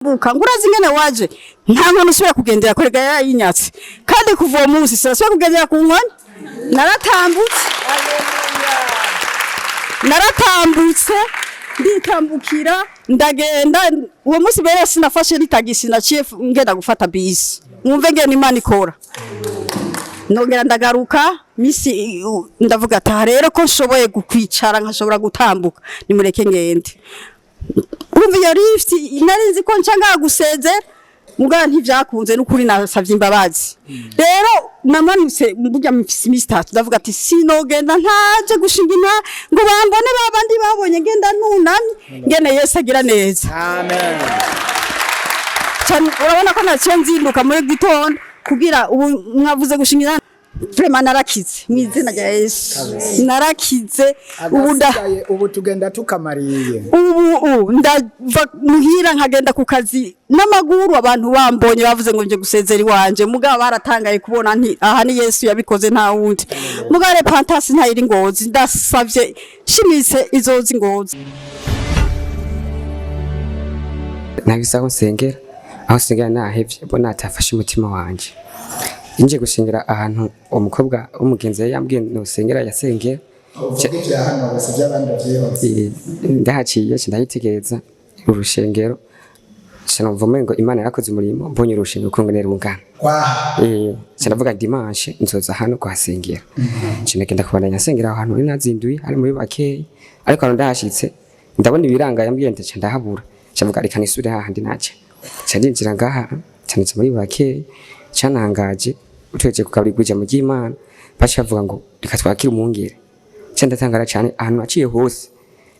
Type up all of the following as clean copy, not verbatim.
Buka ngo urazi ingene waje, nta nkoni usubira kugendera kurega, yarayinyatse. Kandi kuva uwo munsi sinasubira kugendera ku nkoni, naratambutse, naratambutse, nditambukira, ndagenda. Uwo munsi mbere sinafashe n'itagisi, naciye ngenda gufata bisi. Mwumve ngene Imana ikora. Nongera ndagaruka misi, ndavuga ati: "Aha rero ko nshoboye kwicara, nkashobora gutambuka, nimureke ngende." Urumva iyo lift nari nzi ko nca ngaha gusezera, mugabo ntivyakunze. N'ukuri nasavye imbabazi. Rero namanutse burya mfise imisi 3, ndavuga ati: "Sinogenda ntaje gushinga inta ngo bambone babandi babonye ngenda nunamye." Ngene Yesu agira neza. Amen. Cane, urabona ko naciye nzinduka muri gitondo kugira ubu mwavuze gushinga inta. Vraiment narakize mu izina rya Yesu, narakize ubu nda Agasigaye ubu tugenda tukamariye. Ubu ndava muhira nkagenda ku kazi n'amaguru. Abantu bambonye bavuze ngo nje gusezera iwanje, mugabo baratangaye kubona nti aha ni Yesu yabikoze, nta wundi. Mugabo Repentance ntayiri Ngozi, ndasavye shimise izozi Ngozi. Nagise aho nsengera, aho nsengera nahevye, mbona atafashe umutima wanje. Nje gusengera ahantu umukobwa w'umugenzi yari yambwiye nosengera, yasengera. Uvuga ibya hano gusa, iby'abandi byihuse. Ndahaciye nca ndahitegereza urushengero, nca numva umengo Imana yarakoze umurimo. Mbonye urushengero ukungene rungana, Kwaha. Nca ndavuga: "Dimanche nzoza hano kuhasengera." Nca ndagenda kubandanya nsengera aho hantu nari nazinduye, hari muri bakeyi. Ariko ahantu ndahashitse ndabona ibiranga yambwiye, ndaca ndahabura. Nca mvuga: "Reka nisubire hahandi naca." Nca ndinjira ngaha, nca niza muri bakeyi. Cantangaje, utugejeje kugaburirwa ijambo ry'Imana, baca bavuga ngo: "Reka twakire umwungere." Nca ndatangara cane. Ahantu naciye hose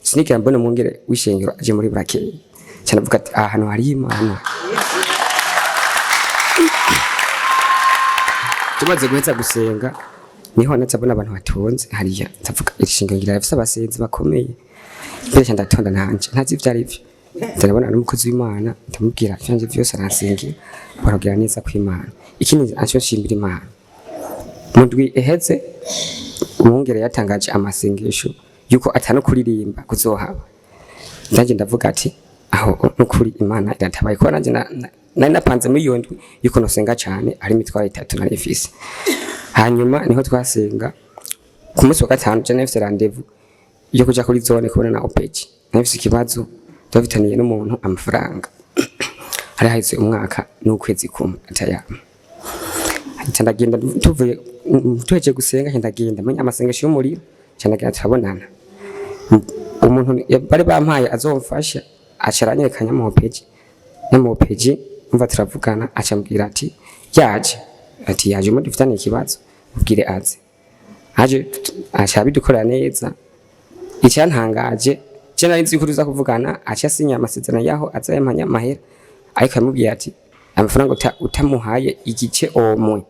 sinigera mbona umwungere w'ishengero aje muri bakeyi. Nca ndavuga ati: "Aha hantu hariyo Imana." Tumaze guheza gusenga niho naza mbona abantu batonze hariya, ndavuga: "Iri shengero ngira rifise abasenzi bakomeye." Mbere nca ndatonda nanje ntazi ivyo ari vyo, ndabona n'umukozi w'Imana, ndamubwira ivyanje vyose, aransengera, baragira neza kw'Imana. Ikindi aco nshimira Imana, mu ndwi iheze umwungere yatangaje amasengesho yuko atano kuririmba kuzohaba. Ndanje ndavuga ati: "Aho nukuri Imana iratabaye," kuko nanje nari napanze muri iyo ndwi yuko nosenga cane, ari imitwaro 3 nari mfise. Hanyuma niho twasenga ku munsi wa gatanu, je nari mfise rendez-vous yo kuja kuri zone kubona na OPG. Nari mfise ikibazo twafitaniye n'umuntu, amafaranga hari haheze umwaka n'ukwezi kumwe atayampa. Nca ndagenda, tuvuye tuhejeje gusenga, nca ndagenda menya amasengesho y'umuriro, nca ndagenda turabonana. Umuntu bari bampaye azomfasha aca aranyereka nyamuhopeji. Nyamuhopeji umva turavugana, aca ambwira ati: "Yaje," ati: "Yaje muri dufitanye ikibazo, ubwire aze." Aje aca abidukorera neza. Icyantangaje, je nari nzi ko tuza kuvugana aca asinya amasezerano yaho azayampa amahera, ariko yamubwiye ati: "Amafaranga utamuhaye igice omwe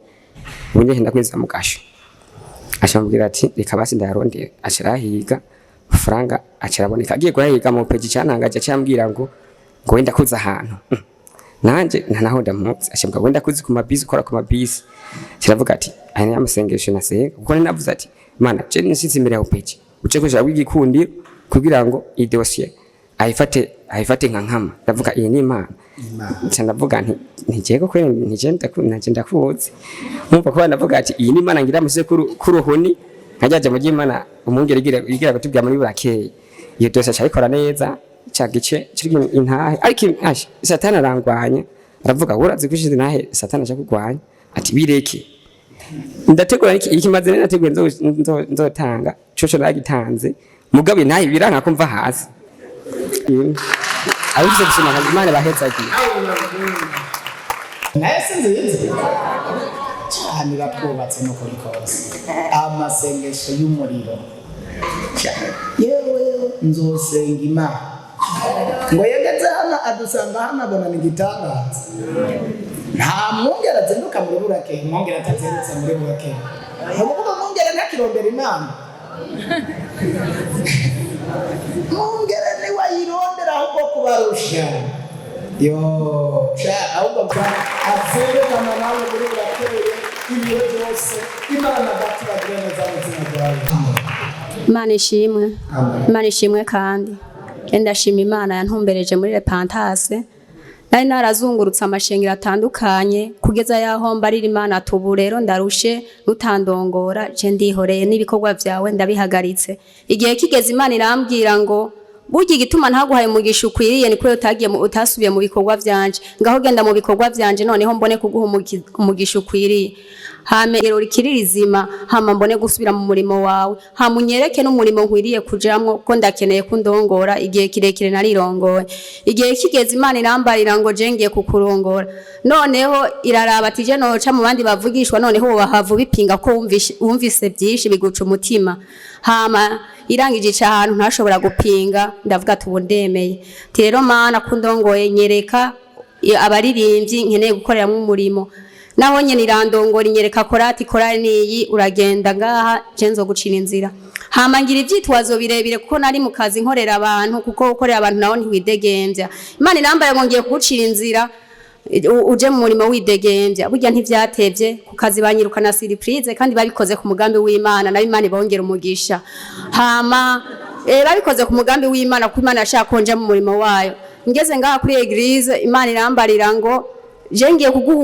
ubundi ndakwinjiza mu gasho." Aca amubwira ati: "Reka basi ndayarondera." Aca arahiga amafaranga, aca araboneka. Agiye kuyahiga mu peji, cyantangaje, aca ambwira ngo wenda kuza ahantu. Nanje nta naho ndamuzi. Aca ambwira: "Wenda kuzi ku mabisi, ukora ku mabisi." Kiravuga ati: "Aya ni amasengesho nasenga," kuko nari navuze ati: "Mana, je nsize imbere ya peji uce kuja w'igikundiro kugira ngo iyi dossier ayifate, ayifate nka nkama." Ndavuga: "Iyi ni Imana." Nca ndavuga nti: "Ntijye ko ntije ndaku ndakuzi." Nkumva ko ndavuga ati: "Iyi ni Imana." Ngira muse kuruhuni nkajaje mu ry'Imana, umwungere igira kutubwira muri burakeye iyo dossier aca ayikora neza, ca gice kiri intahe. Ariko asha Satani arangwanya, aravuga: "Urazi ko ishize intahe?" Satani aca kugwanya ati: "Bireke." Ndategura ikimaze nateguye nzotanga coco, naragitanze, mugabo intahe biranka kumva hasi. Abifise gusoma, Imana bahezagiye. Naye si nziza cyane, iratwubatse n'ukuri kose. Amasengesho y'umuriro, yewe nzosenga Imana. Ngo yegeze hano adusanga hano, abona ni igitangaza. Nta mwungere azinduka muri burakeye, umwungere atazindutse muri burakeye, ni ukuvuga umwungere ntakirondera Imana. Mwungere niwe ayirondera ahubwo kubarusha. Yo sha, ahubwo azindukana nawe muri burakeye ibihe byose. Imana Data ibagire neza mu izina ryawe. Imana ishimwe. Imana ishimwe. Kandi ndashima Imana yantumbereje muri Repentance. Nari narazungurutse amashengero atandukanye kugeza yaho mbarira Imana ati ubu rero ndarushe, nutandongora je ndihoreye n'ibikorwa vyawe ndabihagaritse. Igihe kigeze Imana irambwira ngo burya igituma ntaguhaye umugisha ukwiriye ni kubera utasubiye mu bikorwa vyanje, ngaho genda mu bikorwa vyanje noneho mbone kuguha umugisha ukwiriye. Hama igero rikiri rizima, hama mbone gusubira mu murimo wawe, hama unyereke n'umurimo nkwiriye kujamwo ko ndakeneye kundongora, igihe kirekire narirongoye. Igihe kigeze Imana irambarira ngo je ngiye kukurongora. Noneho iraraba ati je noca mu bandi bavugishwa, noneho wahava ubipinga ko wumvise byinshi biguca umutima. Hama irangije ica ahantu ntashobora gupinga, ndavuga ati ubu ndemeye. Ati rero Mana kundongoye, nyereka abaririmbyi nkeneye gukoreramwo umurimo. Naho nyene irandongora inyereka korati, korari niyi, uragenda ngaha je nzogucira inzira. Hama ngira ivyitwazo birebire kuko nari mu kazi nkorera abantu, kuko ukorera abantu naho ntiwidegemvya. Imana irambaye ngo ngiye kugucira inzira uje mu murimo widegemvya. Burya ntivyatevye, ku kazi banyirukana surprise, kandi babikoze ku mugambi w'Imana, nayo Imana ibongera umugisha. Hama babikoze ku mugambi w'Imana kuko Imana yashaka ko nja mu murimo wayo. Ngeze ngaha kuri eglise, Imana irambarira ngo je ngiye kuguha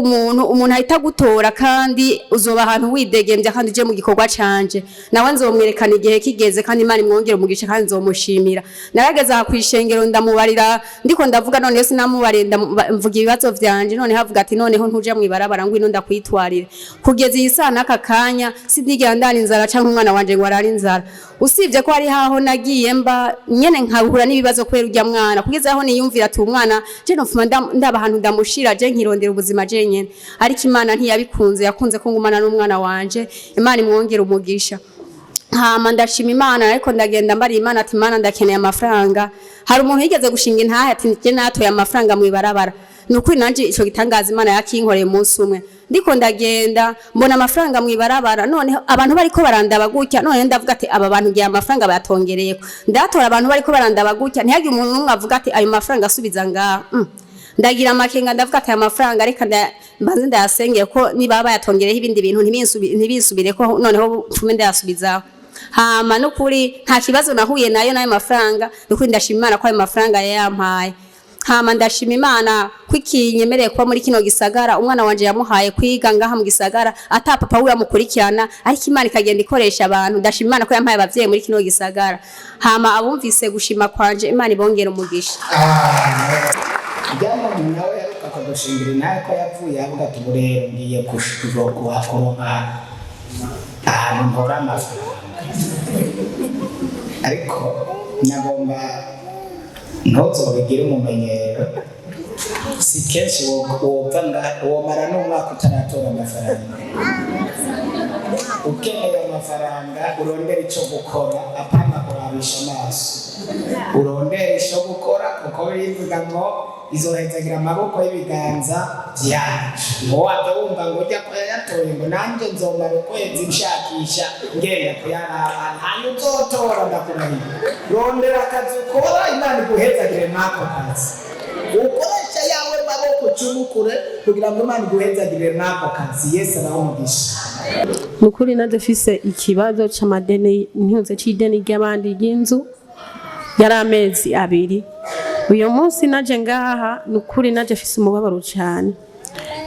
umuntu ahita gutora, kandi uzoba ahantu widegemvya kandi uje mu gikorwa canje, nawe nzomwerekana igihe kigeze, kandi Imana imwongere umugisha kandi nzomushimira. Narageze aha kwishengero ndamubarira, ndiko ndavuga noneho sinamubariye, mvuga ibibazo vyanje, noneho avuga ati noneho ntuje mwibarabara ngwino ndakwitwarire. Kugeza iyi saha n'aka kanya sindigera ndara inzara canke umwana wanje ngo arare inzara, usibye ko hari haho nagiye mba nyene nkahura n'ibibazo kubera urya mwana, kugeza aho niyumvira ati umwana je nofuma ndaba ahantu ndamushira je nkirondera ubuzima je nyene. Ariko Imana ntiyabikunze, yakunze ko ngumana n'umwana wanje. Imana imwongera umugisha. Hama ndashima Imana, ariko ndagenda mbariye Imana ati Imana ndakeneye amafaranga. Hari umuntu yigeze gushinga intahe ati je natoye amafaranga mw'ibarabara. Nukuri nanje ico gitangaza Imana yakinkoreye. Umunsi umwe ndiko ndagenda mbona amafaranga mw'ibarabara, noneho abantu bariko barandaba gutya, none ndavuga ati aba bantu ngiye amafaranga bayatongereyeko, ndatora abantu bariko barandaba gutya, ntihagire umuntu n'umwe avuga ati ayo mafaranga asubiza ngaha. Ndagira amakenga, ndavuga ati aya mafaranga reka mbanze ndayasengeye ko niba bayatongereyeho ibindi bintu ntibisubireko, noneho mfume ndayasubizaho. Hama nukuri nta kibazo nahuye nayo n'ayo mafaranga. Nukuri ndashima Imana ko ayo mafaranga yayampaye. Hama ndashima Imana ko ikinyemereye kuba muri kino gisagara. Umwana wanje yamuhaye kwiga ngaha mu gisagara ata papa wiwe amukurikirana, ariko Imana ikagenda ikoresha abantu. Ndashima Imana ko yampaye abavyeyi muri kino gisagara. Hama abumvise gushima kwanje, Imana ibongera umugisha. Byaba nawe yaruka akagushingira nawe ko yapfuye avuga ati ubu rero ngiye kuronka ahantu ntora amafaranga, ariko nagomba ntuzobigire umumenyero. Si kenshi wopfa womara n'umwaka utaratora amafaranga. Ukeneye amafaranga urondera ico gukora, apana kurabisha amaso. Urondera ico gukora, kuko bivuga ngo izohezagira amaboko y'ibiganza vyacu. Ngo wave wumva ngo ujya ko yayatoye ngo nanjye nzomara ukwezi nshakisha ngenda kuyaraba, ntayo uzotora, ndakurahiye. Rondera akazi ukora, Imana iguhezagire mwako kazi. Ukoresha yawe maboko ucumukure kugira ngo Imana iguhezagire mwako kazi. Yesu abahe umugisha. Nukuri nadafise ikibazo c'amadeni, ntuze c'ideni ry'abandi ry'inzu, yari amezi 2. Uyu munsi naje ngaha, nukuri naje fise umubabaro cyane.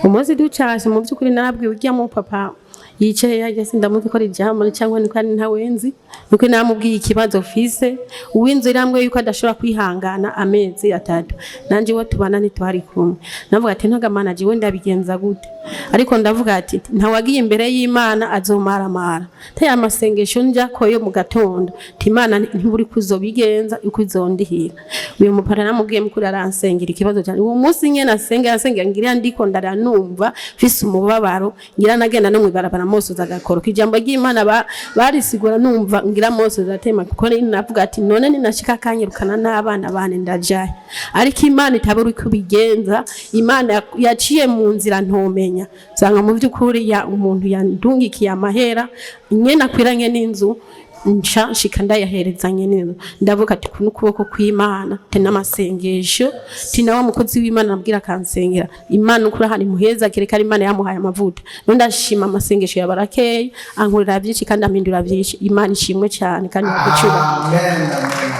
Umunsi ducashe, mu by'ukuri narabwiwe ujya mu papa yicaye yajya, sindamuzi ko ari jambo cyangwa niko ari ntawenzi. Nukuri namubwiye ikibazo fise, uw'inzu irambwiye yuko adashobora kwihangana amezi 3, nanje iwe tubana ntitwari kumwe. Navuga ati ntagamana jiwe ndabigenza gute? Ariko ndavuga ati ntawagiye imbere y'Imana azomaramara taya amasengesho njako yo mu gatondo, ati Imana ntiburi kuzobigenza uko izondihira. Uyu mupara namubwiye mukuru aransengera ikibazo cyane. Uwo munsi nyene asengera asengera, ngira ndiko ndaranumva mfise umubabaro, ngira nagenda no mwibarabara mosoza agakoro ijambo ry'Imana barisigura, numva ngira mosoza atema, kuko navuga ati none ninashika kanyirukana n'abana bane ndajaye. Ariko Imana itabura uko ibigenza, Imana yaciye mu nzira ntomenya, usanga mu by'ukuri ya umuntu yandungikiye amahera nyene akwiranye n'inzu, nca nshika ndayaherezanye n'inzu. Ndavuga ati kuno ukuboko kw'Imana te n'amasengesho, ti nawe mukozi w'Imana nabwira akansengera, Imana ukuri ahari muheza kereka ari Imana yamuhaye amavuta. None ndashima amasengesho ya Barakeye, ankorera byinshi kandi ampindura byinshi. Imana ishimwe cyane kandi yagucyubahiro. Amen, amen.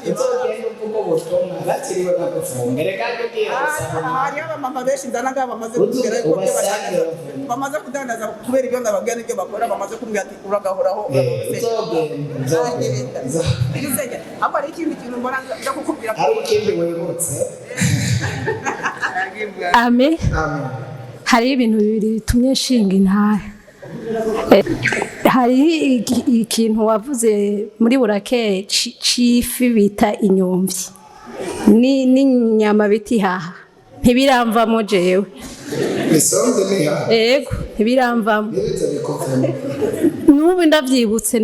Uzogenda uvuga ubutumwa batiriwe bagufunga, reka ugiye gusaba. Hariho abamama benshi nzana ngaha bamaze kumbwira yuko ibyo Ubasange badandaza bavuga. Bamaze kudandaza kubera ibyo ndababwira n'ibyo bakora, bamaze kumbwira ati uragahoraho. Uzogenda, uzogenda. Ahubwo hari ikindi kintu mbona nza kukubwira. Hari ikindi wibutse? Ame. Amen. Hariho ibintu bibiri bitumye nshinga intahe. Hariho ikintu wavuze muri burake c'ifi bita inyomvyi n'inyama bita ihaha, ntibiramvamo jewe. Isombe niha? Ego, ntibiramvamo. Ntibize bikuvemo. N'ubu ndavyibutse,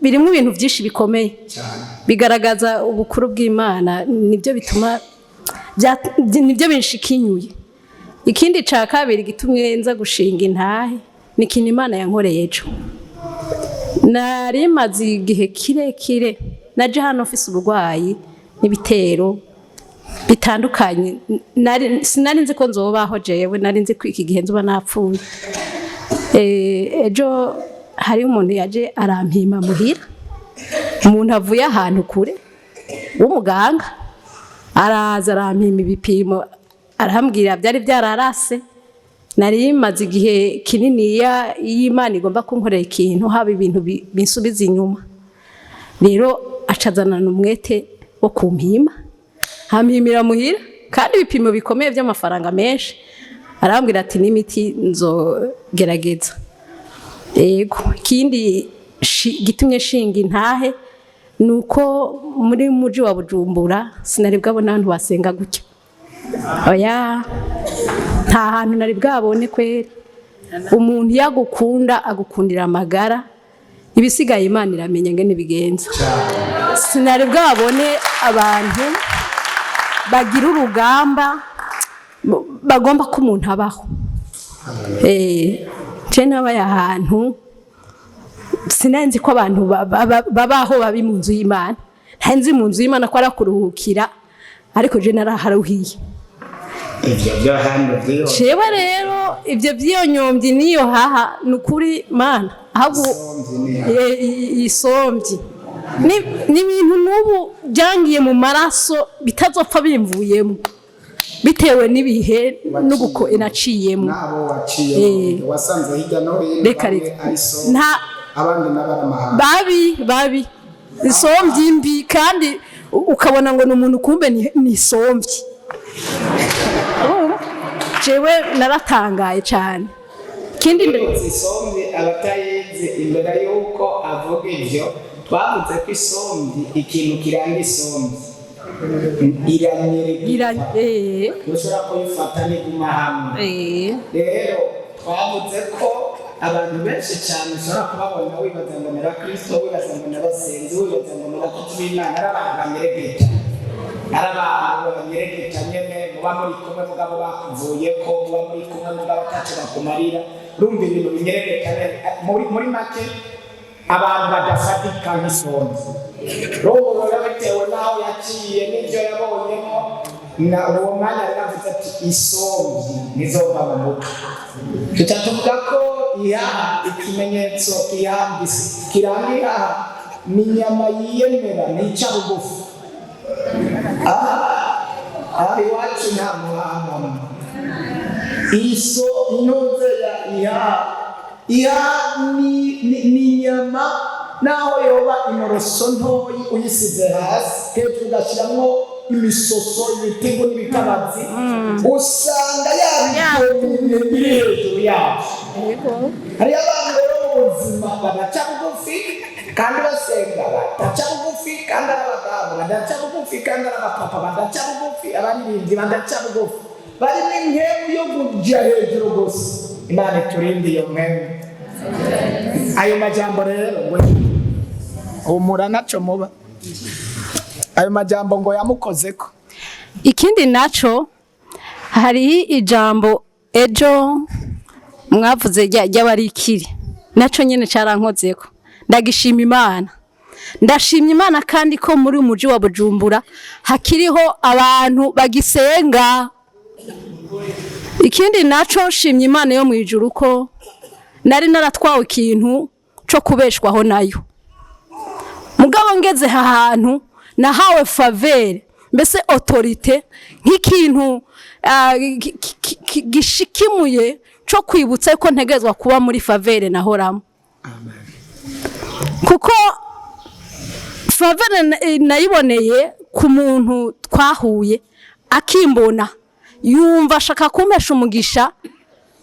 birimo ibintu byinshi bikomeye cyane. Bigaragaza ubukuru bw'Imana, nibyo bituma nibyo binshikinyuye. Ikindi ca kabiri gitumye nza gushinga intahe ni ikintu Imana yankoreye ejo. Nari maze igihe kirekire, naje hano mfise uburwayi n'ibitero bitandukanye. Sinari nzi ko nzobaho jewe, nari nzi ko iki gihe nzoba napfuye. Ejo hari umuntu yaje arampima muhira, umuntu avuye ahantu kure w'umuganga, araza arampima ibipimo, arambwira byari byararase. Nari maze igihe kininiya, iyo Imana igomba kunkorera ikintu haba ibintu binsubiza inyuma. Rero acazanana umwete wo kumpima, ampimira muhira, kandi ibipimo bikomeye by'amafaranga menshi. Arambwira ati n'imiti nzogerageza. Yego, ikindi gitumye nshinga intahe ni uko muri muji wa Bujumbura sinari bwabona ahantu basenga gutya. Oya, nta hantu nari bwabone kweri. Umuntu iyo agukunda agukundira amagara, ibisigaye Imana iramenya ngene bigenza. Sinari bwabone abantu bagira urugamba bagomba ko umuntu abaho. Je nabaye ahantu sinari ko abantu babaho babi mu nzu y'Imana. Ntari nzi mu nzu y'Imana ko ari kuruhukira, ariko je naraharuhiye. Ivyo byo hano byo? Jewe rero ibyo by'iyo nyombyi n'iyo haha, ni ukuri Mana ahubwo. Isomvyi niha. Isombyi ni ibintu n'ubu byangiye mu maraso, bitazopfa bimvuyemo bitewe n'ibihe n'uguko naciyemo. N'abo waciye wasanze hirya no hino Reka bamwe reka. ari so abandi n'abaramahanga. Babi babi, isombyi mbi, kandi ukabona ngo ni umuntu, kumbe ni isombyi. Urumva? Jewe naratangaye cyane. Ikindi Isombe abatayizi, imbere y'uko avuga ibyo, twavuze ko isombe, ikintu kiranga isombe, iranyereka. Ushobora kuyifata n'iguma hamwe. Rero twavuze ko abantu benshi cyane ushobora kubabona wibaza ngo ni abakristo, wibaza ngo ni abasenzi, wibaza ngo ni abakozi b'Imana, ari abantu banyeregeta, ari abantu banyeregeta nyene. Muba muri kumwe mugabo bakuvuye ko muba muri kumwe mugabo ataco bakumarira. Urumva ibintu binyeregeta nyene. Muri make, abantu badafatika nk'isonzi. Roho rero, bitewe n'aho yaciye n'ibyo yabonyemo na uwo mwanya, rero avuze ati isombi ntizova mu mutwe. Tuca tuvuga ko ihaha, ikimenyetso kiranga ihaha ni inyama yiyemera, ntica bugufi. Aha aha iwacu nta muhaha. Iso intuze ya ihaha, ihaha ni inyama naho yoba inoroso ntoyi, uyisize hasi hejuru ugashyiramo imisoso, ibitigu n'ibikabazi, usanga yabidomye biri hejuru yabyo. Hariyo abantu rero mu buzima badaca bugufi kandi basenga, badaca bugufi kandi ari abadamu, badaca bugufi kandi ari abapapa, badaca bugufi, abaririmbyi badaca bugufi, barimo impwemu yo kujya hejuru gusa. Imana iturinde iyo mpwemu. Ayo majambo rero ngo humura naco muba, ayo majambo ngo yamukozeko. Ikindi naco, hari ijambo ejo mwavuze ry'abarikiri, naco nyene carankozeko. Ndagishima Imana, ndashimye Imana kandi ko muri uyu muji wa Bujumbura hakiriho abantu bagisenga. Ikindi naco, nshimye Imana yo mu ijuru ko nari naratwawe ikintu co kubeshwaho nayo, mugabo ngeze aha hantu Nahawe faveur, mbese autorité, nk'ikintu gishikimuye co kwibutsa ko ntegerezwa kuba muri faveur nahoramo, kuko faveur nayiboneye ku muntu twahuye, akimbona yumva ashaka kumpesha umugisha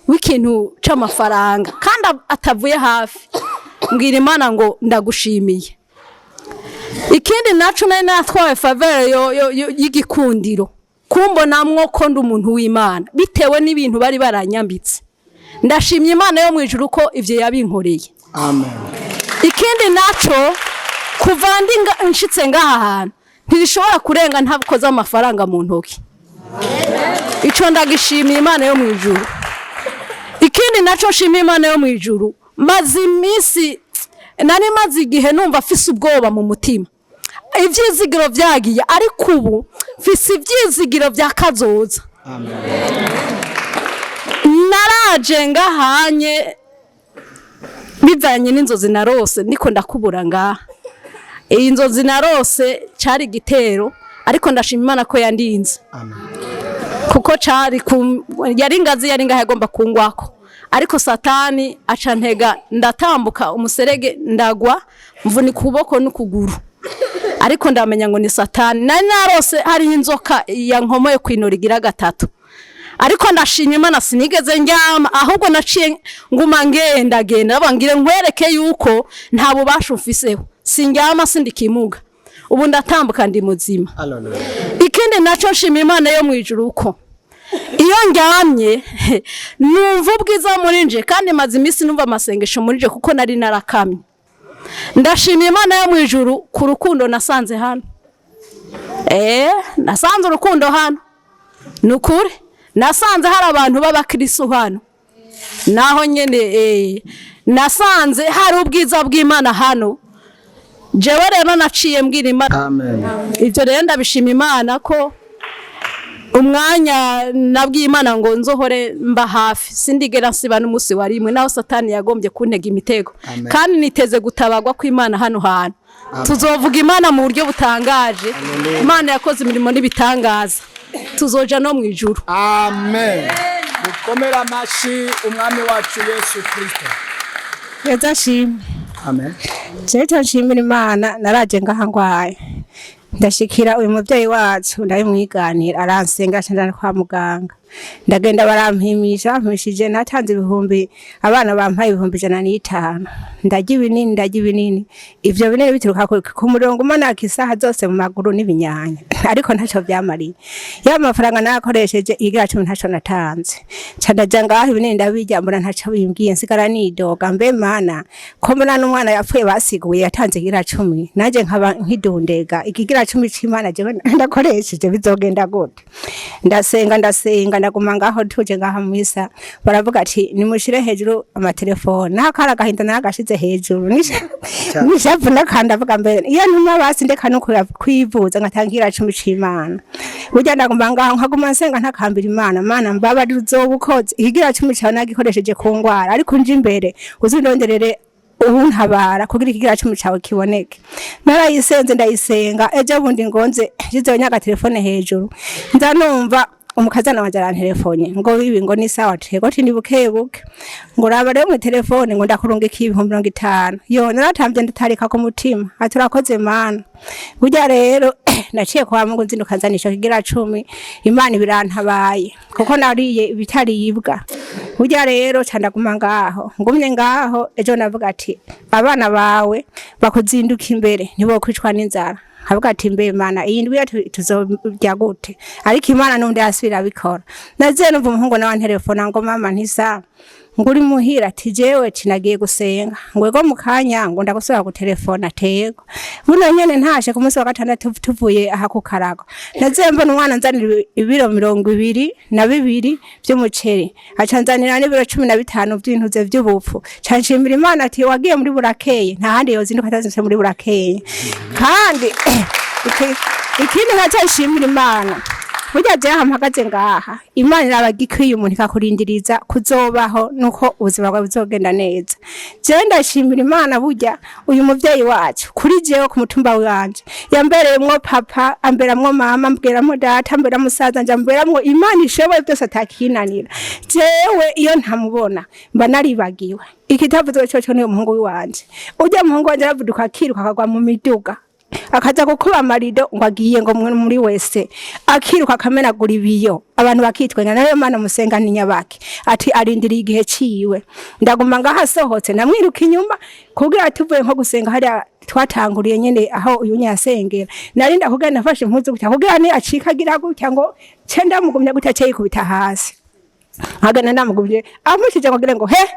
w'ikintu c'amafaranga kandi atavuye hafi. Mbwira Imana ngo ndagushimiye. Ikindi naco, nari natwaye faveur y'igikundiro, kumbonamwo ko ndi umuntu w'Imana bitewe n'ibintu bari baranyambitse. Ndashimye Imana yo mu ijuru ko ivyo yabinkoreye. Amen. Ikindi naco, kuva ndi nshitse ngaha hantu, ntirishobora kurenga ntakoze amafaranga mu ntoki. Ico ndagishimiye Imana yo mu ijuru. Ikindi naco nshimiye Imana yo mu ijuru, maze iminsi, nari maze igihe numva afise ubwoba mu mutima, ivyizigiro vyagiye, ariko ubu mfise ivyizigiro vya kazoza. Naraje ngahanye bivanye n'inzozi narose ndiko ndakubura ngaha. Iyi nzozi narose cari igitero, ariko ndashima Imana ko yandinze, kuko cari yari ingazi yari ngaha yagomba kungwako, ariko Satani aca ntega, ndatambuka umuserege, ndagwa, mvunika ukuboko n'ukuguru, ariko ndamenya ngo ni Satani. Nari narose hariho inzoka yankomoye kwinora igira gatatu, ariko ndashima Imana sinigeze ndyama, ahubwo naciye nguma ngenda genda ngire nkwereke yuko nta bubasha umfiseho. Sindyama, sindikimuga, ubu ndatambuka, ndi muzima. Ikindi naco nshima Imana yo mu ijuru ko iyo ndyamye numva ubwiza muri nje, kandi maze iminsi numva amasengesho muri nje kuko nari narakamye. Ndashima Imana yo mu ijuru ku rukundo nasanze hano. Nasanze urukundo hano, ni ukuri. Nasanze hari abantu b'abakristo hano, naho nyene nasanze hari ubwiza bw'Imana hano. Jewe rero naciye mbwira Imana. Amen. Ibyo rero ndabishima Imana ko umwanya nabwiye Imana ngo nzohore mba hafi, sindigera nsiba n'umunsi wa rimwe, naho Satani yagombye kuntega imitego. Amen. Kandi niteze gutabagwa kw'Imana hano hantu. Tuzovuga Imana mu buryo butangaje. Imana yakoze imirimo n'ibitangaza, tuzoja no mu ijuru. Amen. Dukomere amashi Umwami wacu Yesu Kristo. Heza shimwe. Amen. Jewe nshimira Imana, naraje ngaha ngwaye, ndashikira uyu muvyeyi wacu, ndabimwiganira, aransenga, aca kwa muganga. Ndagenda, barampimisha, bampimishije natanze ibihumbi, abana bampaye 105,000. Ndarya ibinini, ndarya ibinini, ivyo binini bituruka ku murongo umanaka isaha zose mu maguru n'ibinyanya, ariko ntaco vyamariye. Ya mafaranga nakoresheje igira 10 ntaco natanze. Nca ndaja ngaho, ibinini ndabirya, mbona ntaco bimbwiye, nsigara nidoga: mbe Mana, ko mbona n'umwana yapfuye basiguye yatanze igira 10, nanje nkaba nkidundega ikigira 10 c'Imana jewe ndakoresheje, bizogenda gute? Ndasenga, ndasenga, ndaguma ngaho. Tuje ngaha mwisa, baravuga ati nimushire hejuru amatelefone, naho kari agahinda naragashize hejuru nishavu nakandi. Avuga mbere iyo ntuma basi ndeka no kwivuza ngatangira 10 c'Imana. Burya ndaguma ngaho, nkaguma nsenga, ntakambira Imana: Mana, mbabarira, uzoba ukoze, ikigira 10 cawe nagikoresheje ku ngwara, ariko nje imbere uzindonderere untabara kugira ikigira 10 cawe kiboneke. Narayisenze, ndayisenga. Ejo bundi ngonze nshyizeho nyaka telefone hejuru, nza numva umukazana wanje arantelefone ngo bibi, ngo ni sawa tego, ati ni buke buke, ngo raba rero mu telefone, ngo ndakurungikiye 50,000. Yo, naratambye, ndatarika ku mutima, ati urakoze Mana. Burya rero naciye kwa Mungu, nzinduka nzanisha kigira 10, Imana ibirantabaye kuko nariye ibitaribwa. Burya rero ca ndaguma ngaho, ngumye ngaho. Ejo navuga ati abana bawe bakuzinduka imbere ntibokwicwa n'inzara. Avuga ati mbe Mana, iyi ndwi tuzorya gute? Ariko Imana n'undi yasubira abikora. Naziye numva umuhungu nawe antelefona ngo mama, ntisa ngo uri muhira? Ati jewe nagiye gusenga, ngo ego, mu kanya ngo ndagusubira gutelefona tego. Buno nyene ntashe ku munsi wa gatandatu tuvuye aha ku karago, naziye mbona umwana nzanira ibiro 22 vy'umuceri, aca nzanira n'ibiro 15 vy'intuze vy'ubupfu. Ca nshimira Imana ati wagiye muri burakeye, nta handi yozinduka atazindutse muri burakeye. Kandi ikindi nkaca nshimira Imana. Burya jewe mpagaze ngaha, Imana irabagikwiye umuntu ikakurindiriza kuzobaho nuko ubuzima bwawe buzogenda neza. Jewe ndashimira Imana, burya uyu muvyeyi wacu kuri jewe ku mutumba wanje yambereyemwo papa, amberamwo mama, ambweramwo data, ambera musaza nje, amberamwo Imana ishoboye byose atakinanira. Jewe iyo ntamubona mba naribagiwe. Ikitavuzwe coco niyo muhungu wanje. Urya muhungu wanje aravuduka akiruka akagwa mu miduga, akaza gukuba amarido ngo agiye ngo muri wese, akiruka akamenagura ibiyo, abantu bakitwenga. Nayo Mana musenga ni nyabaki ati arindiriye igihe ciwe. Ndaguma ngaha, asohotse ndamwiruka inyuma kugira tuvuye nko gusenga hariya twatanguriye nyene aho uyu nyasengera, narinda kugira nafashe impuzu gutya kugira ni acika agira gutya ngo ce ndamugumya gutya ce yikubita hasi, nkagana ndamugumye amushije ngo ngo he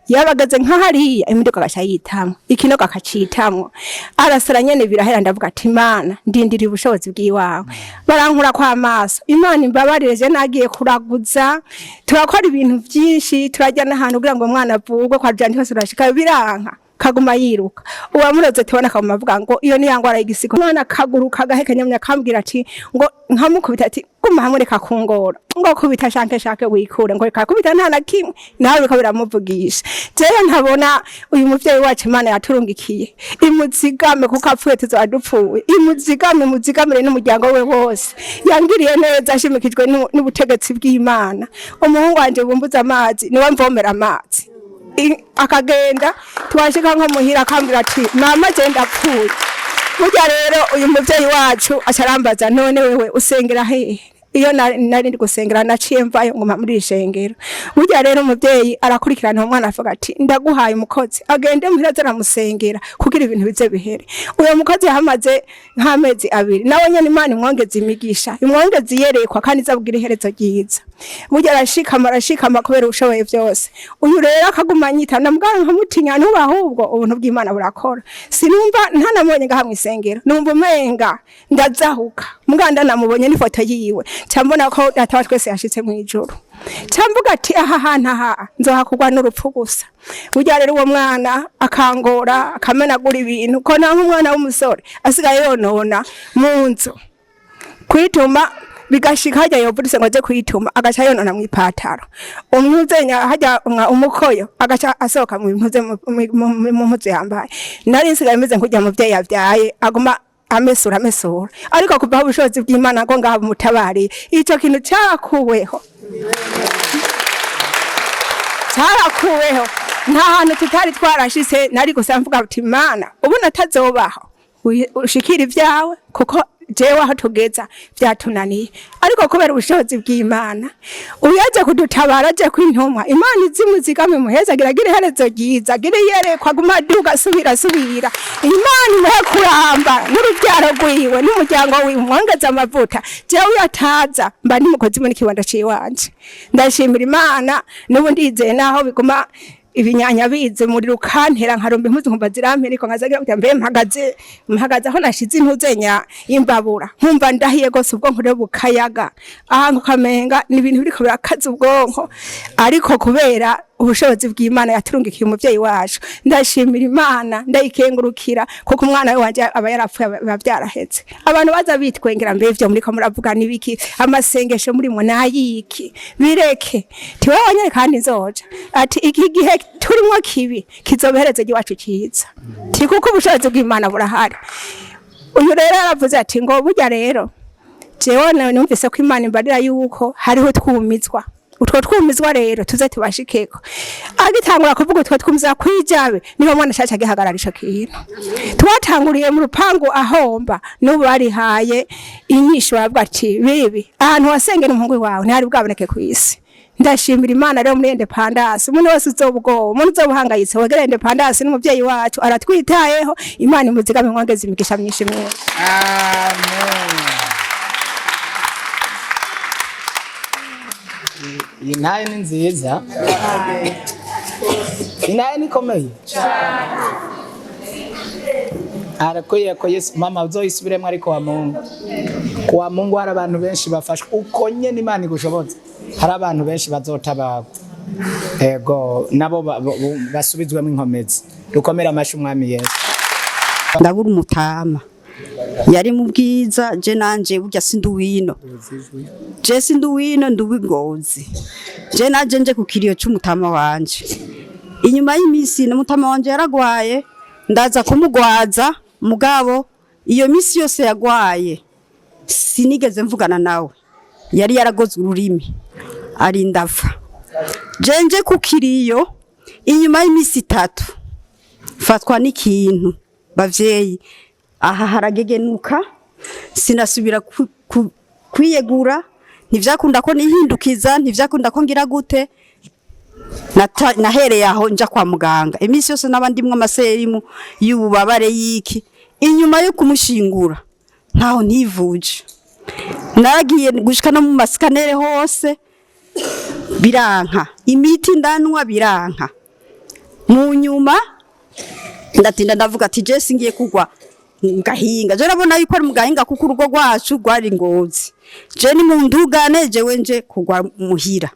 yabagaze nka hariya imodoka agaca yitamwo, ikinogo akacitamwo, arasara nyene birahera. Ndavuga ati: "Imana, ndindiriye ubushobozi bw'iwawe." Barankura kwa amaso. Imana imbabarire, je nagiye kuraguza, turakora ibintu byinshi, turajya n'ahantu kugira ngo umwana avurwe kwa jandi hose urashika biranka, kaguma yiruka. Uwamuroze tubona akaguma avuga ngo iyo ni ya ngwara y'igisigo. Umwana akaguruka agahekenya, akambwira ati ngo nkamukubita, ati: "Guma hamwe, reka kungora." Ngo kubita shanke shake wikure, ngo reka kubita nta na kimwe nawe biriko biramuvugisha. Jewe ntabona uyu muvyeyi wacu Imana yaturungikiye, imuzigame kuko apfuye tuzoba dupfuye. Imuzigame, imuzigamire n'umuryango we wose. Yangiriye neza ashimikijwe n'ubutegetsi bw'Imana. Umuhungu wanje bumbuza amazi niwe mvomera amazi. Akagenda twashika nko muhira akambwira ati: "Mama, je ndapfuye." Burya rero uyu muvyeyi wacu acarambaza: "None wewe usengera hehe?" Iyo nari ndi gusengera naciye mvayo nguma muri iri shengero. Burya rero umuvyeyi arakurikirana uwo mwana, avuga ati: "Ndaguhaye umukozi agende muhira aze aramusengera kugira ibintu bize bihere." Uyo mukozi yahamaze nk'amezi 2. Nawe nyene Imana imwongeze imigisha, imwongeze iyerekwa, kandi izabwira iherezo ryiza. Burya arashikama, arashikama kubera ubushoboye byose. Uyu rero akaguma anyita ndamubwira nkamutinya ntuba, ahubwo ubuntu bw'Imana burakora. Sinumva ntanamubonye ngaha mw'isengero, numva umenga ndazahuka. Muganda namubonye n'ifoto yiwe, cambona ko data wa twese yashitse mw'ijuru, camvuga ati: "Aha hantu aha nzohakugwa n'urupfu gusa." Burya rero uwo mwana akangora, akamenagura ibintu, ko nta nk'umwana w'umusore asigaye yonona mu nzu kwituma, bigashika hajya yovutse ngo aje kwituma agaca yonona mw'ipataro, umwuzenya hajya umukoyo agaca asohoka mu mpuze mu mpuzu yambaye. Nari nsigaye meze nk'urya muvyeyi yavyaye aguma amesura amesura, ariko kuva aho ubushobozi bw'Imana ngo ngaha bumutabariye, ico kintu carakuweho, carakuweho. Nta hantu tutari twarashitse. Nari gusa mvuga uti: "Mana, ubu natazobaho ushikira ibyawe, kuko jewe aho tugeza vyatunaniye." Ariko kubera ubushobozi bw'Imana uyaje kudutabara, aje kwintumwa, Imana izimuzigame, muheza agira iherezo ryiza, agira iyerekwa, aguma aduga asubira asubira. Imana imuhe kuramba n'urubyaro rwiwe n'umuryango wiwe, umwongeze amavuta. Jewe uyataza mba ndi mukozi muri kiwanda ciwanje. Ndashimira Imana n'ubu ndizeye, naho biguma ibinyanya bize umuriro ukantera, nkaromba impuzu nkumva zirampera, ariko nkazagira kugira mbe mpagaze aho nashize intuzenya imbabura, nkumva ndahiye gose, ubwonko rero bukayaga ahantu ukamenga ni ibintu biriko birakaza ubwonko. Ariko kubera ubushobozi bw'Imana yaturungikiye umuvyeyi wacu, ndashimira Imana, ndayikengurukira, kuko umwana we wanje aba yarapfuye biba byarahetse. Abantu baza bitwengera: "Mbe ivyo muriko muravuga nibiki? Amasengesho murimo nayiki? Bireke." Tiwe wonyene kandi nzoja ati: "Iki gihe turimwo kibi kizobereze iwacu ciza." Ti kuko ubushobozi bw'Imana burahari. Uyu rero yaravuze ati ngo burya rero jewe numvise ko Imana imbarira yuko hariho twumizwa, utwo twumizwa rero tuze tubashikeko. Agitangura kuvuga utwo twumizwa kwijabe, niho mwana ashaca agihagarara. Ico kintu twatanguriye mu rupangu ahomba, n'ubu barihaye inyishu, baravuga ati: "Bibi ahantu wasengera umuhungu wawe ntihari bwaboneke kw'isi." Ndashimira Imana rero muri Indépendance. Umuntu wese uzoba ubwoba, umuntu uzoba uhangayitse, wegere Indépendance n'umuvyeyi wacu aratwitayeho. Imana imuzigame, mwongeze imigisha myinshi myinshi. Amen. Iyi ntayo ni nziza, iyi ntayo ni ikomeye, arakwiye ko Yesu mama uzoyisubiremo. Ariko wa Mungu, kuwa Mungu hari abantu benshi bafashwe uko nyene Imana igushobotse, hari abantu benshi bazotabagwa, ego nabo basubizwemo inkomezi. Dukomere amashi Umwami Yesu. Ndabura umutama. Yari mu Bwiza. Je nanje burya sindi uwino, je sindi uwino, ndi uw'Ingozi. Je nanje nje ku kiriyo c'umutama wanje. Inyuma y'imisi n'umutama wanje yaragwaye, ndaza kumugwaza. Mugabo iyo misi yose yagwaye sinigeze mvugana nawe, yari yaragoze ururimi arinda apfa. Jenje ku kiriyo, inyuma y'imisi 3 fatwa n'ikintu, bavyeyi, aha haragegenuka, sinasubira kwiyegura, ntivyakunda ko nihindukiza, ntivyakunda ko ngira gute. Nahereye aho nja kwa muganga iminsi yose, n'abandimwe amaserimu y'ububabare y'iki. Inyuma yo kumushingura ntaho ntivuje, naragiye gushika no mu masikanere hose biranka, imiti ndanwa biranka. Mu nyuma ndatinda, ndavuga ati je singiye kugwa mu gahinga. Je nabona yuko ari mu gahinga kuko urugo rwacu rwari Ngozi. Je ni mu ndugane, jewe nje kugwa muhira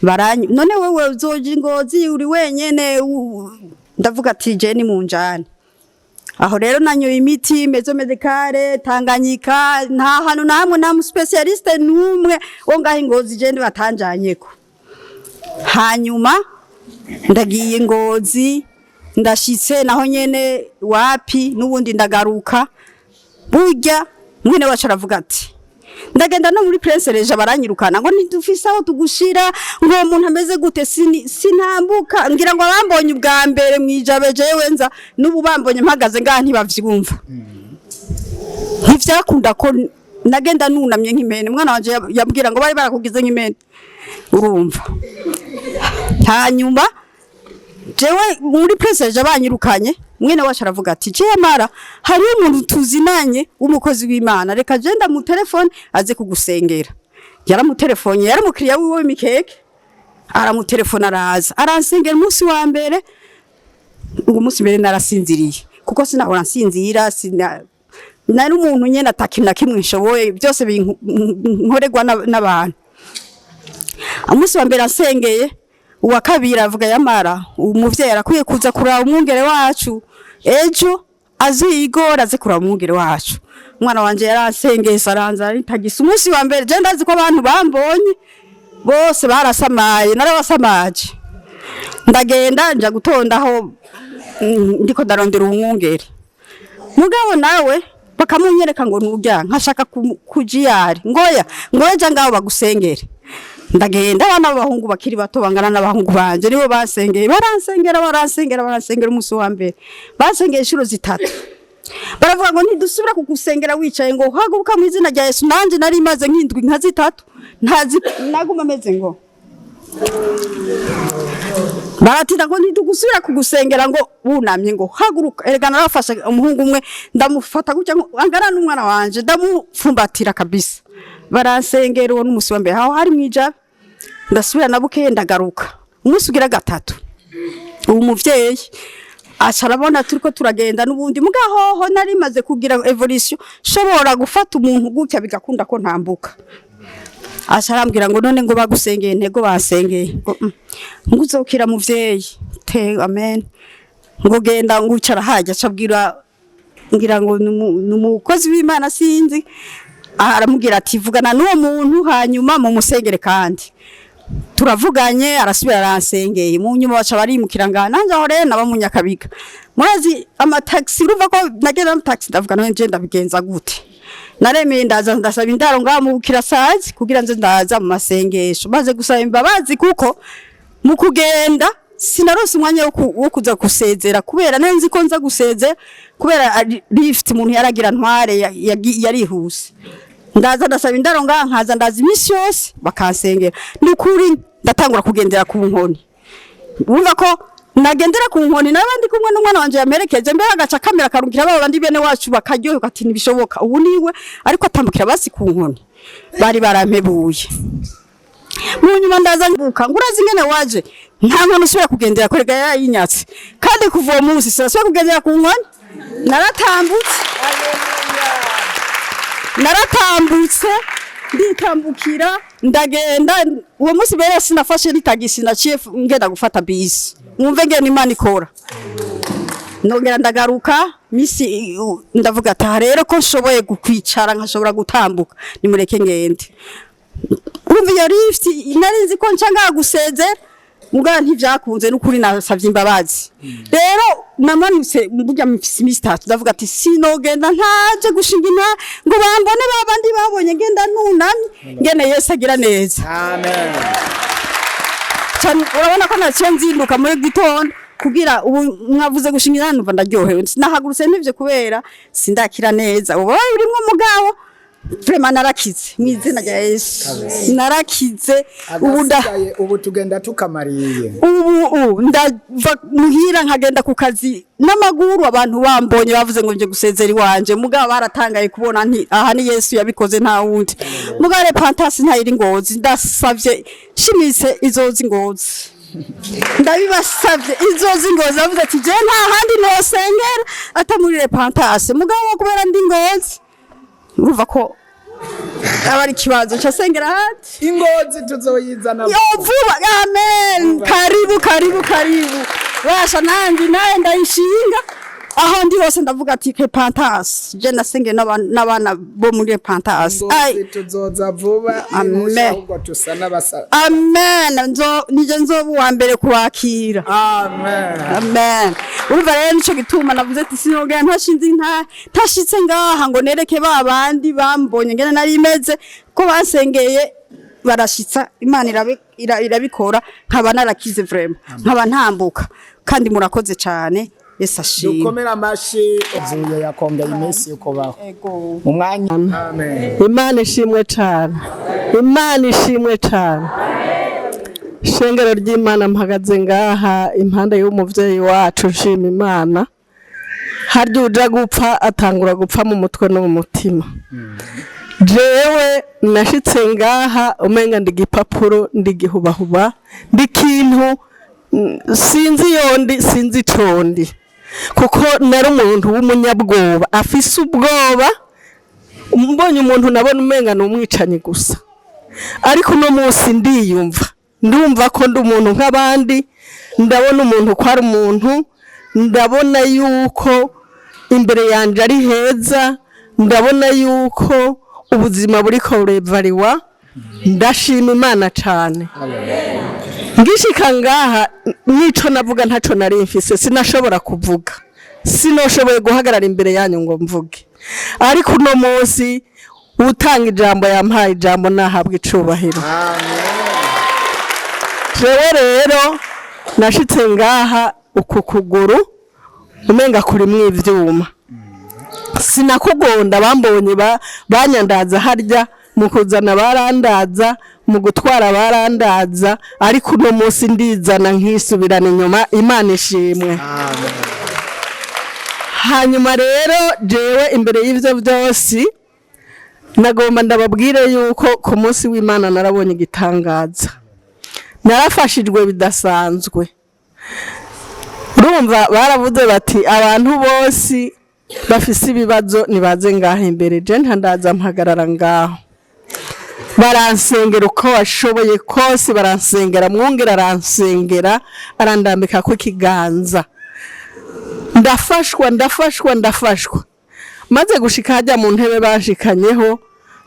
baranyi none wewe uzoja Ingozi uri wenyene? Ndavuga ati je ni mu njane. Aho rero nanyoye imiti maison médicale Tanganyika, nta hantu na hamwe, nta mu spécialiste n'umwe wo ngaho Ingozi je batanjanyeko. Hanyuma ndagiye Ngozi, ndashitse naho nyene wapi, n'ubundi ndagaruka. Burya mwene wacu aravuga ati ndagenda no muri Prince Reja baranyirukana ngo ntidufise aho tugushira, ngo uwo muntu ameze gute? Sintambuka. Ngira ngo abambonye ubwa mbere mwijabe, jewe nza n'ubu bambonye mpagaze ngaha ntibavyumva. Ntivyakunda ko nagenda nunamye nk'impene. Umwana wanje yambwira ngo bari barakugize nk'impene, urumva. Hanyuma jewe muri Prince Reja banyirukanye, mwene wacu aravuga ati mara hariho umuntu tuzinanye w'umukozi w'Imana, reka je mu telefone aze kugusengera. Yaramutelefone, yari umukiriya wiwe w'imikeke, aramutelefona araza aransengera. Umunsi wa mbere, uwo munsi mbere narasinziriye kuko sinahora nsinzira, sina nari umuntu nyene atakintu na kimwe nshoboye, byose nkorerwa n'abantu. Umunsi wa mbere asengeye, uwa kabiri avuga yamara umuvyeyi arakwiye kuza kuraba umwungere wacu, ejo azigora aze kuraba umwungere wacu. Umwana wanje yaransengeye saranza aritagisa. Umunsi wa mbere je ndazi ko abantu bambonye bose barasamaye, narabasamaje. Ndagenda nja gutondaho, ndiko ndarondera umwungere, mugabo nawe bakamunyereka ngo nurya nkashaka kujiyari ngoya ngoya ja ngaho bagusengere. Ndagenda, abana b'abahungu bakiri bato bangana n'abahungu banje nibo basengeye, baransengera, baransengera, baransengera. Umunsi wa mbere basengeye inshuro 3, baravuga ngo ntidusubira kugusengera wicaye, ngo haguruka mu izina rya Yesu. Nanje nari maze nk'indwi nka 3 ntazi naguma meze ngo baratinda ngo ntidugusubira kugusengera ngo wunamye, ngo haguruka. Erega narafashe umuhungu umwe, ndamufata gutya ngo angana n'umwana wanje, ndamupfumbatira kabisa, baransengera. Uwo n'umunsi wa mbere aho hari mwijabe. Ndasubira na bukeye ndagaruka. Umunsi ugira gatatu uwo muvyeyi aca arabona turiko turagenda n'ubundi, mugahoho nari maze kugira évolution, nshobora gufata umuntu gutya bigakunda ko ntambuka. Aca arambwira ngo none ngo bagusengeye? Ntego basengeye ngo ngo uzokira muvyeyi te, amen. Ngo genda, ngo ucara hajya. Aca abwira, ngira ngo ni umukozi w'Imana sinzi, aramubwira ati vugana n'uwo muntu hanyuma mumusengere. Kandi turavuganye, arasubira aransengeye. Mu nyuma baca barimukira ngaha, nanje aho rero naba mu Nyakabiga. Murazi amataxi, urumva ko nagenda mu taxi. Ndavuga none nje ndabigenza gute? Naremeye ndaza ndasaba indaro ngaha mu Bukirasazi kugira nze ndaza mu masengesho, maze gusaba imbabazi kuko mu kugenda sinarose umwanya wo kuza gusezera, kubera nari nzi ko nza gusezera, kubera lift umuntu yaragira ntware yarihuse. Ndaza ndasaba indaro ngaha, nkaza ndaza iminsi yose bakansengera. Ni ukuri ndatangura kugendera ku nkoni. Urumva ko nagendera ku nkoni n'abandi kumwe n'umwana wanje yamerekeje mbere, agaca kamera karungira baba bandi bene wacu bakaryoherwa ati ntibishoboka, ubu niwe ariko atambukira basi ku nkoni, bari barampebuye. Mu nyuma ndaza mbuka ngo urazi ingene waje nta nkoni usubira kugendera korega yayinyatse. Kandi kuva uwo munsi sinasubira kugendera ku nkoni, naratambutse, naratambutse, nditambukira ndagenda. Uwo munsi mbere sinafashe n'itagisi, naciye ngenda gufata bisi. Mwumve ngene Imana ikora. Nongera ndagaruka. Misi ndavuga ati aha rero ko nshoboye kwicara nkashobora gutambuka, nimureke ngende. Urumva iyo lift nari nzi ko nca ngaha gusezera, mugabo ntivyakunze, n'ukuri nasavye imbabazi. Rero namanutse burya mfise imisi 3, ndavuga ati sinogenda ntaje gushinga inta ngo bambone babandi babonye ngenda nunamye, ngene Yesu agira neza. Amen. Cyane urabona ko naciye nzinduka muri gitondo kugira ubu mwavuze gushinga inta, numva ndaryohewe. Nahagurutse ntivyo kubera sindakira neza, ubu urimwo, mugabo vraiment narakize mu izina rya Yesu, narakize ubu nda Agasigaye ubu tugenda tukamariye. Ubu ndava muhira nkagenda ku kazi n'amaguru. Abantu bambonye bavuze ngo nje gusezera iwanje, mugabo baratangaye kubona nti aha ni Yesu yabikoze, nta wundi. Mugabo Repentance ntayiri Ngozi, ndasavye shimise izozi Ngozi, ndabibasavye izozi Ngozi. Bavuze ati je nta handi nosengera ata muri Repentance, mugabo kubera ndi Ngozi urumva ko aba ari ikibazo, nca sengera ahandi. Ingozi tuzoyizana. Yo vuba, amen. Karibu, karibu, karibu. Basha nanje naye ndayishinga aho ndi hose, ndavuga ati Repentance, je nasenge n'abana bo muri Repentance. Ingozi Ai, tuzoza vuba. Amen. Ahubwo tusa n'abasa. Amen. Nzo nije nzoba uwa mbere kubakira. Amen. Amen. Urumva rero nico gituma navuze ati sinogera ntashinze inta ntashitse ngaha ngo nereke ba bandi bambonye ngene nari meze ko basengeye barashitsa Imana irabikora nkaba narakize vraiment, nkaba ntambuka, kandi murakoze cyane. Yesu ashimwe. Dukomere amashi uzuye yakongeye iminsi yo kubaho mu mwanya. Amen. Imana ishimwe cyane, Imana ishimwe cyane. Shengero ry'Imana, mpagaze ngaha impande y'umuvyeyi wacu nshima Imana. Harya uja gupfa atangura gupfa mu mutwe no mu mutima. Jewe nashitse ngaha umenga ndi igipapuro, ndi igihubahuba, ndi ikintu sinzi yondi, sinzi icondi, kuko nari umuntu w'umunyabwoba afise ubwoba. Mbonye umuntu nabona umenga ni umwicanyi gusa. Ariko uno munsi ndiyumva, ndumva ko ndi umuntu nk'abandi, ndabona umuntu ko ari umuntu, ndabona yuko imbere yanjye ari heza, ndabona yuko ubuzima buriko burevariwa. Ndashima Imana cyane. Ngishika ngaha nico navuga ntaco nari mfise, sinashobora kuvuga, sinoshoboye guhagarara imbere yanyu ngo mvuge. Ariko uno munsi utanga ijambo yampaye ijambo, nahabwa icubahiro. Jewe rero nashitse ngaha uku kuguru umenga kurimwo ivyuma, sinakugonda. Bambonye banyandaza harya mu kuzana barandaza, mu gutwara barandaza, ariko uno munsi ndizana nkisubirana inyuma. Imana ishimwe. Hanyuma rero jewe imbere y'ivyo byose nagomba ndababwire yuko ku munsi w'Imana narabonye igitangaza, narafashijwe bidasanzwe. Urumva baravuze bati abantu bose bafise ibibazo nibaze ngaho imbere. Je ntandaza, mpagarara ngaho, baransengera uko bashoboye kose, baransengera, mwongera aransengera, arandambika ku ikiganza, ndafashwa, ndafashwa, ndafashwa. Maze gushika hajya mu ntebe bashikanyeho,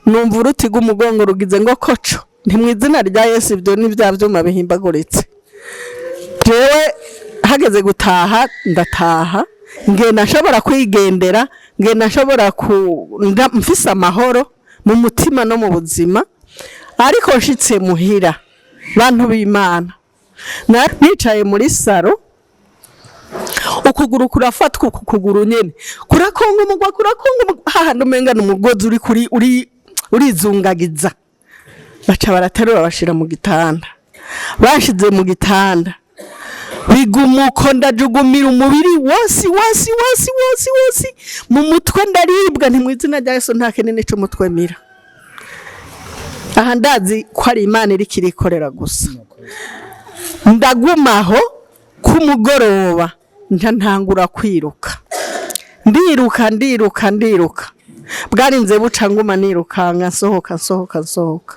numva uruti rw'umugongo rugize ngo koco, nti mu izina rya Yesu, ibyo ni bya byuma bihimbaguritse. Jewe hageze gutaha ndataha, ngenda nshobora kwigendera, ngenda nshobora ku mfise amahoro mu mutima no mu buzima. Ariko nshitse muhira, bantu b'Imana, nicaye muri salon, ukuguru kurafatwa, uku kuguru nyene kurakonga umugwa, kurakonga umugwa, hahandi umenga ni umugozi uri kuri uri urizungagiza. Baca baraterura bashira mu gitanda. Bashize mu gitanda biguma uko, ndajugumira umubiri wose wose wose wose wose, mu mutwe ndaribwa, nti mu izina rya Yesu nta kinini c'umutwe mira. Aha ndazi ko ari Imana iriko irikorera gusa. Ndagumaho, kumugoroba nca ntangura kwiruka, ndiruka, ndiruka, ndiruka, bwarinze buca nguma nirukanka, nsohoka, nsohoka, nsohoka.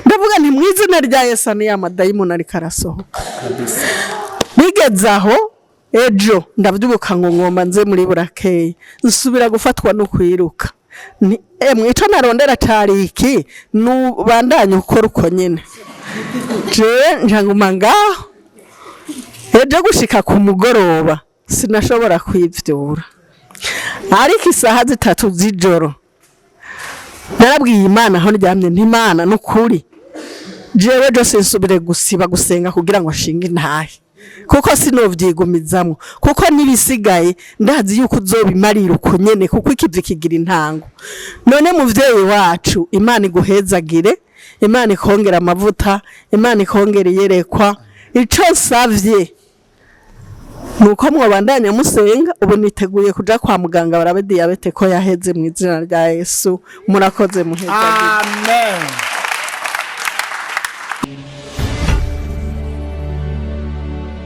Ndavuga nti mu izina rya Yesu ni ya madayimoni ariko arasohoka. Bigeze aho Ejo ndavyuka ngo ngomba nze muri burakeye, nsubira gufatwa no kwiruka. Ni emwe, ico narondera cari iki? Nubandanye ukora uko nyene. Jewe njanguma ngaho. Ejo gushika ku mugoroba sinashobora kwivyura, ariko isaha 3 z'ijoro narabwiye Imana aho ndyamye nti: "Imana, n'ukuri jewe jo sinsubire gusiba gusenga kugira ngo nshinge intahe, kuko sinovyigumizamwo, kuko n'ibisigaye ndazi yuko uzobimarira uko nyene, kuko ikivi kigira intango." None muvyeyi wacu, Imana iguhezagire, Imana ikongera amavuta, Imana ikongera iyerekwa. Ico nsavye nuko mwobandanya musenga. Ubu niteguye kuja kwa muganga barabe diyabete ko yaheze, mu izina rya Yesu. Murakoze, muhezagire. Amen.